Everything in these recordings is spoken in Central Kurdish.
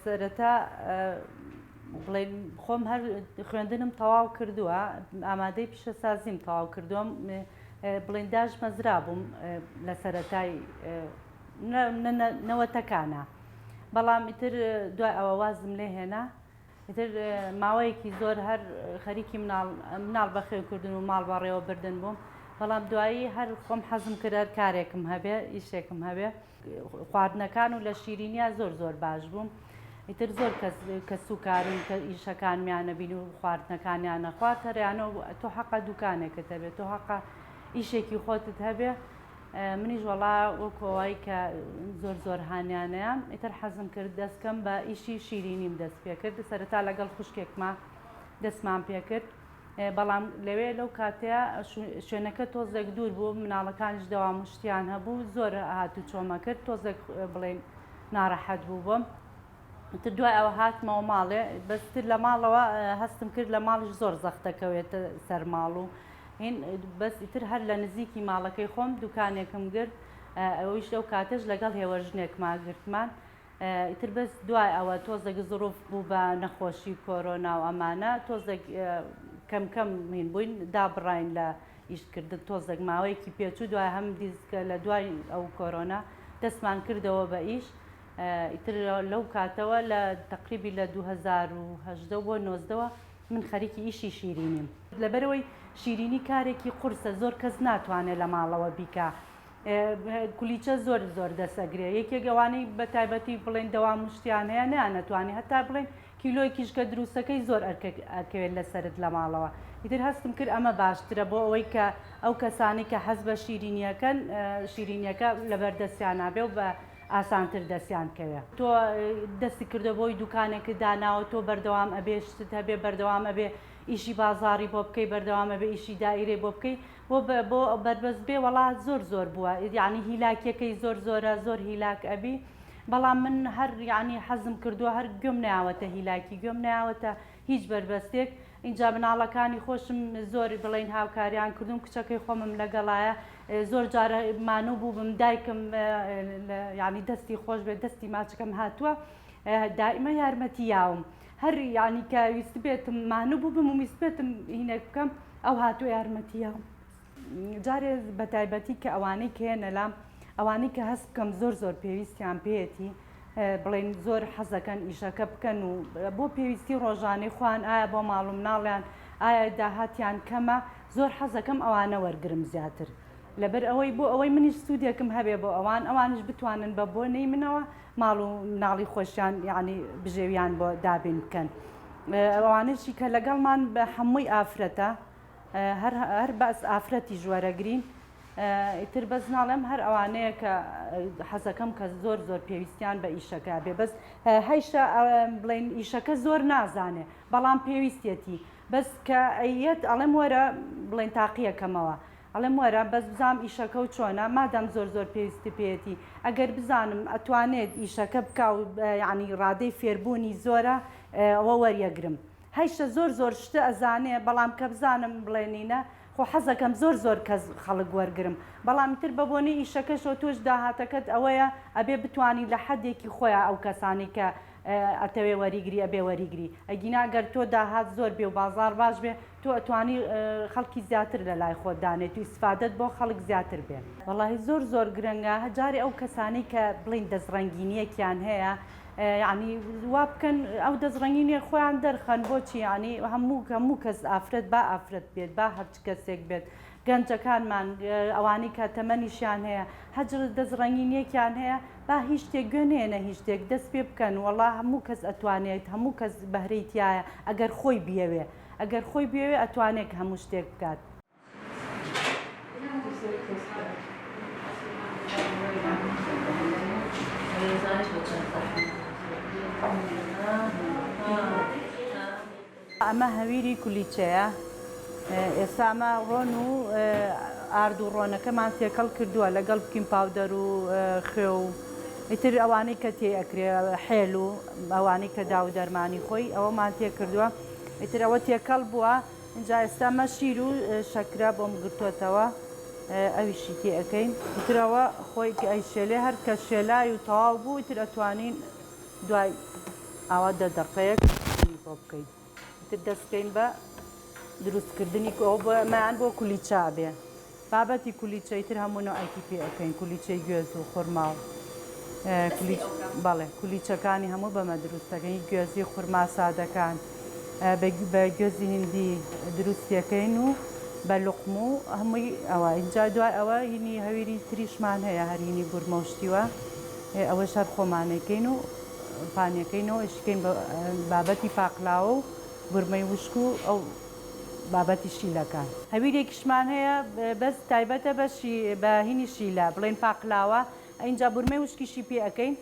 سەرەتا بڵێن خۆم هەر خوێندنم تەواو کردووە، ئامادەی پیشەسازیم تەواو کردووە، بڵێن داشمەزرا بووم لە سەرەتای نەوەتەکانە، بەڵام ئیتر دوای ئەوە وازم لێ هێنا. ئیتر ماوەیەکی زۆر هەر خەریکی مناڵ مناڵ بەخێوکردن و ماڵ بەڕێوەبردن بووم، بەڵام دوایی هەر خۆم حەزم کرد هەر کارێکم هەبێ، ئیشێکم هەبێ. خواردنەکان و لە شیرینیا زۆر زۆر باش بووم. ئیتر زۆر کەس کەسوکارم کە ئیشەکانمیانە بین و خواردنەکانیانە خوارد هەریانە تۆ حەقە دوکانێکت هەبێ، تۆ حەقە ئیشێکی خۆتت هەبێ. منیش وەڵا وەکو ئەوەی کە زۆر زۆر هانیانەیام ئیتر حەزم کرد دەست کەم بە ئیشی شیرینیم دەست پێ کرد سەرەتا لەگەڵ خوشکێکما دەستمان پێ کرد بەڵام لەوێ لەو کاتەیە شوێنەکە تۆزێک دوور بوو مناڵەکانیش دەوام و شتیان هەبوو زۆر هاتوچۆمە کرد تۆزێک بڵێن ناڕەحەت بوو بۆم تر دوای ئەوە هاتمەوە ماڵێ بەس تر لە ماڵەوە هەستم کرد لە ماڵیش زۆر زەختەکەوێتە سەر ماڵ و هین بەس ئیتر هەر لە نزیکی ماڵەکەی خۆم دوکانێکم گرت ئەویش لەو کاتەش لەگەڵ هێوەرژنێکما گرتمان ئیتر بەس دوای ئەوە تۆزێک زڕوف بوو بە نەخۆشی کۆرۆنا و ئەمانە تۆزێک کەم کەم هین بووین دابڕاین لە ئیشکردن تۆزێک ماوەیەکی پێچوو دوای هەم دیزکە لە دوای ئەو کۆرۆنا دەستمان کردەوە بە ئیش ئیتر لەو کاتەوە لە تەقریبی لە 2018 بۆ 19 من خەریکی ئیشی شیرینیم. لەبەرئەوەی شیرینی کارێکی قورسە زۆر کەس ناتوانێ لە ماڵەوە بیکا کولیچە زۆر زۆر دەست ئەگرێ یەکێک ئەوانەی بە تایبەتی بڵێن دەوام و شتیان هەیە نەیانەتوانی هەتا بڵێن کیلۆیەکیش کە دروستەکەی زۆر ئەکەوێت لەسەرت لە ماڵەوە ئیتر هەستم کرد ئەمە باشترە بۆ ئەوەی کە ئەو کەسانەی کە حەز بە شیرینیەکەن شیرینیەکە لەبەر دەستیانا بێ و بە ئاسانتر دەستیان کەوێ. تۆ دەستت کردوە بۆی دوکانێکت داناوە تۆ بەردەوام ئەبێ شتت هەبێ بەردەوام ئەبێ ئیشی بازاڕی بۆ بکەی بەردەوام ئەبێ ئیشی دائیرەی بۆ بکەی بۆ بۆ بەربەست بێ وەڵا زۆر زۆر بووە یانی هیلاکیەکەی زۆر زۆرە زۆر هیلاک ئەبی بەڵام من هەر یانی حەزم کردووە هەر گوێم نەیاوەتە هیلاکی گوێم نەیاوەتە هیچ بەربەستێک ئینجا مناڵەکانی خۆشم زۆر بڵێین هاوکاریان کردوم کچەکەی خۆمم لەگەڵایە زۆر جار مانوو بووبم دایکم یعنی دەستی خۆش بێت دەستی ماچەکەم هاتووە دائیمە یارمەتی یاوم هەر یعنی کە ویستبێتم مانوو بووبم و ویستبێتم هینێک بکەم ئەو هاتووە یارمەتی یاوم. جارێ بەتایبەتی کە ئەوانەی کە یەنە لام ئەوانەی کە هەست بکەم زۆر زۆر پێویستیان پێیەتی بڵێن زۆر حەزەکەن ئیشەکە بکەن و بۆ پێویستی ڕۆژانەی خۆیان ئایا بۆ ماڵ و مناڵیان ئایا داهاتیان کەمە زۆر حەزەکەم ئەوانە وەرگرم زیاتر لەبەر ئەوەی بۆ ئەوەی منیش سوودێکم هەبێ بۆ ئەوان ئەوانیش بتوانن بە بۆنەی منەوە ماڵ و مناڵی خۆشیان یعنی بژێویان بۆ دابین بکەن ئەوانەشی کە لەگەڵمان بە هەمووی ئافرەتە هەر هەر بەس ئافرەتیش وەرەگرین ئیتر بەس ناڵێم هەر ئەوانەیە کە حەزەکەم کە زۆر زۆر پێویستیان بە ئیشەکە بێ بەس هەیشە بڵێن ئیشەکە زۆر نازانێ بەڵام پێویستیەتی بەس کە ئەیەت ئەڵێم وەرە بڵێن تاقیەکەمەوە ئەڵێم وەرە بەس بزانم ئیشەکە و چۆنە مادام زۆر زۆر پێویستی پێیەتی ئەگەر بزانم ئەتوانێت ئیشەکە بکا و یعنی ڕادەی فێربوونی زۆرە ئەوە وەریەگرم هەیشە زۆر زۆر شتە ئەزانێ بەڵام کە بزانم بڵێنینە خۆ حەزەکەم زۆر زۆر کەس خەڵک وەرگرم بەڵام ئیتر بە بۆنەی ئیشەکەشەوە تۆش داهاتەکەت ئەوەیە ئەبێ بتوانی لە حەدێکی خۆیا ئەو کەسانەی کە ئەتەوێ وەریگری ئەبێ وەریگری ئەگینا گەر تۆ داهات زۆر بێ و بازاڕ باش بێ تۆ ئەتوانی خەڵکی زیاتر لە لای خۆت دانێیت و ئیسفادەت بۆ خەڵک زیاتر بێ. وەڵاهی زۆر زۆر گرنگە جارێ ئەو کەسانەی کە بڵێین دەست ڕەنگینیەکیان هەیە یەعنی وا بکەن ئەو دەست ڕەنگینیە خۆیان دەرخەن بۆچی یەعنی هەموو هەموو کەس ئافرەت با ئافرەت بێت با هەرچ کەسێک بێت گەنجەکانمان ئەوانەی کە تەمەنیشیان هەیە هەچ دەست ڕەنگینیەکیان هەیە با هیچ شتێک گوێ نەیەنە هیچ شتێک دەست پێ بکەن وەڵا هەموو کەس ئەتوانێت هەموو کەس بەهرەی تیایە ئەگەر خۆی بیەوێ ئەگەر خۆی بیەوێ ئەتوانێت هەموو شتێک بکات. ئەمە هەویری کولیچەیە ئێستا ئەمە ڕۆن و ئارد و ڕۆنەکەمان تێکەڵ کردووە لەگەڵ بکین پاودەر و خوێ و ئیتر ئەوانەی کە تێ ئەکرێ حێل و ئەوانەی کە داو دەرمانی خۆی ئەوەمان تێ کردووە ئیتر ئەوە تێکەڵ بووە ئینجا ئێستا ئەمە شیر و شەکرە بۆم گرتۆتەوە ئەویشی تێ ئەکەین ئیتر ئەوە خۆی کە ئەیشێلێ هەر کە شێلای و تەواو بوو ئیتر ئەتوانین. دوای ئاوا دە دەقەیەک بۆ بکەین ئیتر دەست بکەین بە دروستکردنی ئەوە بۆ ئەمەیان بۆ کولیچە ئەبێ بابەتی کولیچە ئیتر هەموو نەوعێکی پێ ئەکەین کولیچەی گوێز و خورما و کولیچ بەڵێ کولیچەکانی هەموو بەمە دروست دەکەین گوێزی خورما سادەکان بە گوێزی هندی دروستیەکەین و بە لوقم و هەمووی ئەوە ئینجا دوای ئەوە هینی هەویری تریشمان هەیە هەر هینی بورمە و شتیوە ئەوەش هەر خۆمانەکەین و پانیەکەینەوە ئیشکەین بە بابەتی پاقلاوە و بورمەی وشک و ئەو بابەتی شیلەکان. هەویرێکیشمان هەیە بەس تایبەتە بە بە هینی شیلە بڵێن پاقلاوە ئینجا بورمەی وشکیشی پێ ئەکەین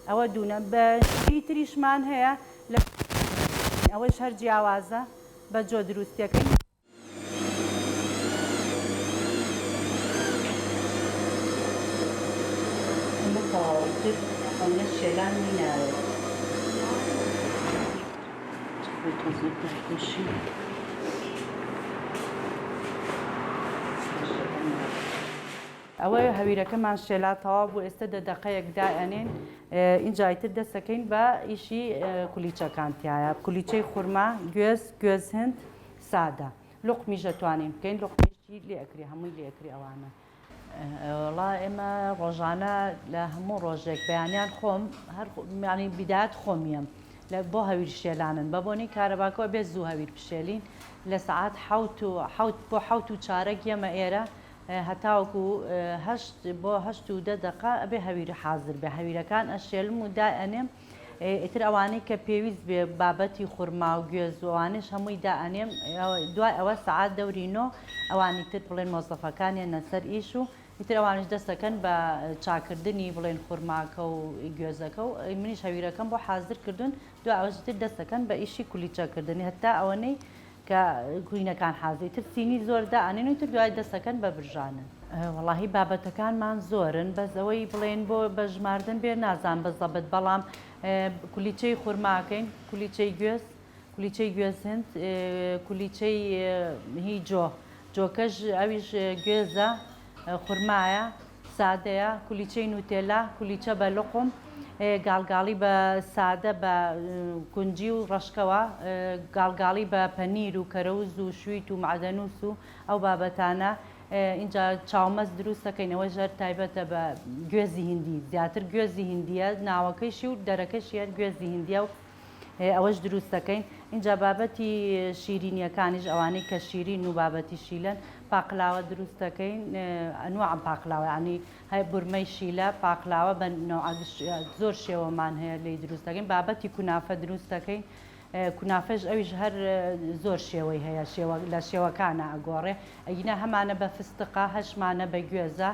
ئەوە دوونە بە شیلی تریشمان هەیە لە ئەوەش هەر جیاوازە بە جۆ دروستیەکەین. ئەمە تەواوە ئیتر ئەونە شێلانی ناوێت. تۆزێک دایپۆشین. ئەوە هەویرەکەمان شێلا تەواو بوو ئێستە دە دەقەیەک دائەنێین ئینجا ئیتر دەسەکەین بە ئیشی کولیچەکان تایە کولیچەی خورما گوێز گوێز هند سادە لوقمیش ئەتوانین بکەین لوقمیشی لێ ئەکرێ هەمووی لێ ئەکرێ ئەوانە. وەڵا ئێمە ڕۆژانە لە هەموو ڕۆژێک بەیانیان خۆم هەر یانی بیدایەت خۆم یەم لە بۆ هەویر شێلانن بە بۆنەی کارەباکەوە بێ زوو هەویر بشێلین لە سەعات حەوت و حەوت بۆ حەوت و چارەک یەمە ئێرە هەتاوەکو هەشت بۆ هەشت و دە دەقە ئەبێ هەویر حازر بێ هەویرەکان ئەشێلم و دائەنێم ئیتر ئەوانەی کە پێویست بێ بابەتی خورما و گوێز و ئەوانەش هەمووی دائەنێم دوای ئەوە سەعات دەوری نۆ ئەوانی تر بڵێن مۆزەفەکان یەنە سەر ئیش و ئیتر ئەوانیش دەست دەکەن بە چاکردنی بڵێن خورماکە و گوێزەکە و منیش هەویرەکەم بۆ حازر کردوون دوای ئەوەش ئیتر دەست دەکەن بە ئیشی کولیچەکردنی هەتا ئەوەنەی کە کوینەکان حازر ئیتر سینی زۆر دائەنێن و ئیتر دوای دەست دەکەن بە برژانن. وەڵاهی بابەتەکانمان زۆرن بەس ئەوەی بڵێن بۆ بە ژماردن بێ نازان بە زەبت بەڵام کولیچەی خورماکەین کولیچەی گوێز کولیچەی گوێز هند کولیچەی هی جۆ جۆکەش ئەویش گوێزە خورمایە سادەیە، کولیچەی نوتێلا، کولیچە بە لوقم، گاڵگاڵی بە سادە بە کونجی و ڕەشکەوە، گاڵگاڵی بە پەنیر و کەرەوز و شویت و مەعدەنوس و ئەو بابەتانە، ئینجا چاومەست دروست دەکەین ئەوەش هەر تایبەتە بە گوێزی هیندی، زیاتر گوێزی هیندییە ناوەکەیشی و دەرەکەشی هەر گوێزی هیندییە و ئەوەش دروست دەکەین ئینجا بابەتی شیرینیەکانیش ئەوانەی کە شیرین و بابەتی شیلەن پاقلاوە دروست دەکەین ئەنواع پاقلاوە یعنی هەیە بورمەی شیلە پاقلاوە بە نەوع زۆر شێوەمان هەیە لێی دروست دەکەین بابەتی کونافە دروست دەکەین کونافەش ئەویش هەر زۆر شێوەی هەیە شێوە لە شێوەکانە ئەگۆڕێ ئەگینا هەمانە بە فستقە هەشمانە بە گوێزە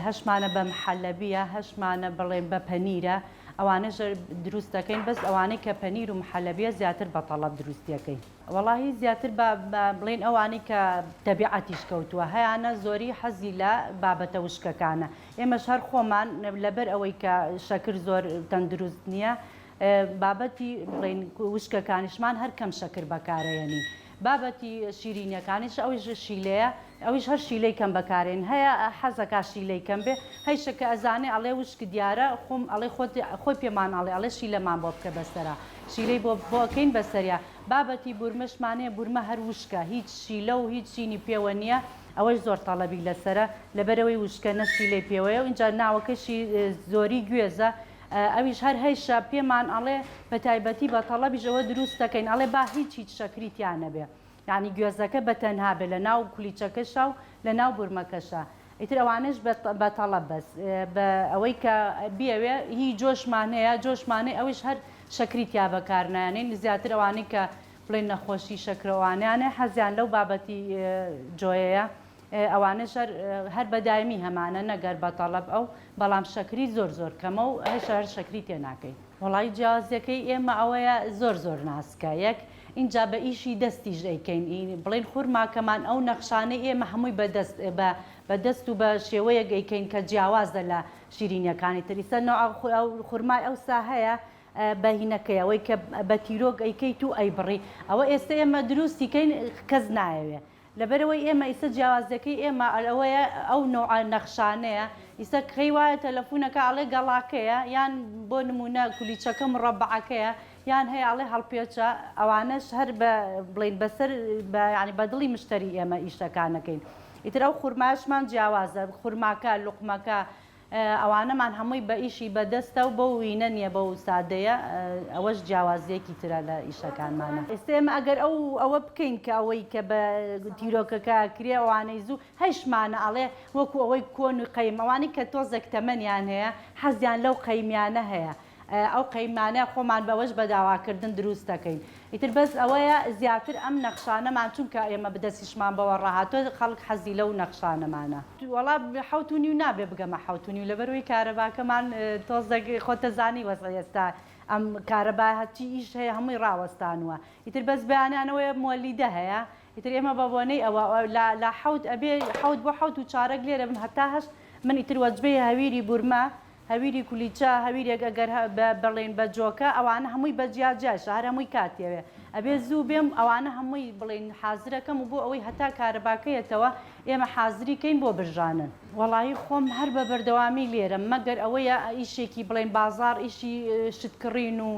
هەشمانە بە محەلەبیە هەشمانە بڵێن بە پەنیرە ئەوانەش دروست دەکەین بەس ئەوانەی کە پەنیر و محەلەبیە زیاتر بە تەڵەب دروستیەکەین. وەڵاهی زیاتر بە بڵێین ئەوانەی کە تەبیعەتیش کەوتووە هەیانە زۆری حەزی لە بابەتە وشکەکانە ئێمەش هەر خۆمان لەبەر ئەوەی کە شەکر زۆر تەندروست نییە بابەتی بڵێین وشکەکانیشمان هەر کەم شەکر بەکارەیەنین بابەتی شیرینیەکانیش ئەویش شیلەیە ئەویش هەر شیلەی کەم بەکارێن هەیە حەزەکا شیلەی کەم بێ هەیشە کە ئەزانێ ئەڵێ وشک دیارە خۆم ئەڵێ خۆت خۆی پێمان ئەڵێ ئەڵێ شیلەمان بۆ بکە بەسەرا شیلەی بۆ بۆ ئەکەین بەسەریا بابەتی بورمەشمان هەیە بورمە هەر وشکە هیچ شیلە و هیچ شینی پێوە نیە ئەوەش زۆر تەڵەبی لەسەرە لەبەرئەوەی وشکە نە شیلەی پێوەیە و ئینجا ناوەکەشی زۆری گوێزە ئەویش هەر هەیشە پێمان ئەڵێ بە تایبەتی بە تەڵەبیش ئەوە دروست دەکەین ئەڵێ با هیچ هیچ شەکری تیا نەبێ یانی گوێزەکە بە تەنها بێ لە ناو کولیچەکەشا و لە ناو بورمەکەشا ئیتر ئەوانەش بە بە تەڵەب بەس بە ئەوەی کە بیەوێ هی جۆشمان هەیە جۆشمان هەیە ئەویش هەر شەکری تیا بەکار نایەنین زیاتر ئەوانەی کە بڵێن نەخۆشی شەکرە ئەوانەیان هەیە حەزیان لەو بابەتی جۆیەیە ئەوانەش هەر هەر بە دایمی هەمانە نەک هەر بە تەڵەب ئەو بەڵام شەکری زۆر زۆر کەمە و هەشە هەر شەکری تێ ناکەین. وەڵایی جیاوازیەکەی ئێمە ئەوەیە زۆر زۆر ناسکە یەک ئینجا بە ئیشی دەستیش ئەیکەین بڵێن خورماکەمان ئەو نەخشانەی ئێمە هەمووی بە دەست بە بە دەست و بە شێوەیەک ئەیکەین کە جیاوازە لە شیرینیەکانی تر ئیستا نەوع خورمای ئەوسا هەیە بە هینەکەی ئەوەی کە بە تیرۆک ئەیکەیت و ئەیبڕی ئەوە ئێستا ئێمە دروستی کەین کەس نایەوێ. لەبەرئەوەی ئێمە ئیسە جیاوازیەکەی ئێمە ئەوەیە ئەو نەوعە نەخشانەیە ئیسە کەی وایە تەلەفونەکە ئەڵێ گەڵاکەیە یان بۆ نمونە کولیچەکە مڕەبەعەکەیە یان هەیە ئەڵێ هەڵپێچە ئەوانەش هەر بە بڵێین بەسەر بە یانی بە دڵی مشتەری ئێمە ئیشەکانەکەین ئیتر ئەو خورمایەشمان جیاوازە خورماکە لوقمەکە ئەوانەمان هەمووی بە ئیشی بە دەستە و بەو وینە نیە بەو سادەیە ئەوەش جیاوازیەکی ترە لە ئیشەکانمانە. ئێستا ئێمە ئەگەر ئەو ئەوە بکەین کە ئەوەی کە بە تیرۆکەکە ئەکرێ ئەوانەی زوو هەیشمانە ئەڵێ وەکو ئەوەی کۆن و قەیم ئەوانەی کە تۆزێک تەمەنیان هەیە حەزیان لەو قەیمیانە هەیە ئەو قەیمانە خۆمان بەوەش بە داواکردن دروست دەکەین ئیتر بەس ئەوەیە زیاتر ئەم نەخشانەمان چونکە ئێمە بدەستیشمان بەوە ڕاهاتوە خەڵک حەزی لەو نەخشانەمانە. وەڵا حەوت و نیو نابێ بگەمە حەوت و نیو لەبەرئەوەی کارەباکەمان تۆزێک خۆتەزانی وەزعی ئێستا ئەم کارەبا هەرچی ئیش هەیە هەمووی ڕاوەستانوە ئیتر بەس بەیانیان ئەوەیە موەلیدە هەیە ئیتر ئێمە بە بۆنەی ئەوە لە لە حەوت ئەبێ حەوت بۆ حەوت و چارەک لێرە بم هەتا هەشت من ئیتر وەجبەی هەویری بورمە هەویری کولیچە، هەویرێک ئەگەر بە بڵێین بە جۆکە ئەوانە هەمووی بە جیا جیایشە هەر هەمووی کاتیەوێ ئەبێ زوو بێم ئەوانە هەمووی بڵێین حازرەکەم و بۆ ئەوەی هەتا کارەباکە یەتەوە ئێمە حازری کەین بۆ برژانن. وەڵایی خۆم هەر بە بەردەوامی لێرەم مەگەر ئەوەیە ئیشێکی بڵێین بازاڕ ئیشی شت کڕین و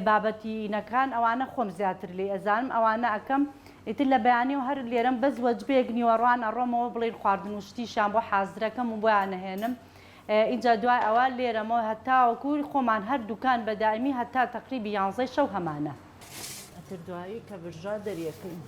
بابەتی ئینەکان ئەوانە خۆم زیاتر لێی ئەزانم ئەوانە ئەکەم ئیتر لە بەیانیەوە هەر لێرەم بەس وەجبەیەک نیوەڕوان ئەڕۆمەوە بڵێین خواردن و شتیشیان بۆ حازرەکەم و بۆیان ئەهێنم ئینجا دوای ئەوە لێرەمەوە هەتاوەکو خۆمان هەر دوکان بە دایمی هەتا تەقریبی یانزەی شەو هەمانە. ئەتر دوایی کە برژا دەریەکەین.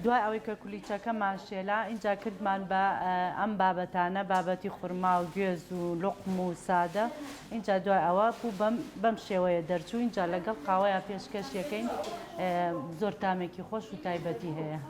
دوای ئەوەی کە کولیچەکەمان شێلا ئینجا کردمان بە ئەم بابەتانە بابەتی خورما و گوێز و لوقم و سادە ئینجا دوای ئەوە بوو بەم بەم شێوەیە دەرچوو ئینجا لەگەڵ قاوەیە پێشکەش یەکەین زۆر تامێکی خۆش و تایبەتی هەیە.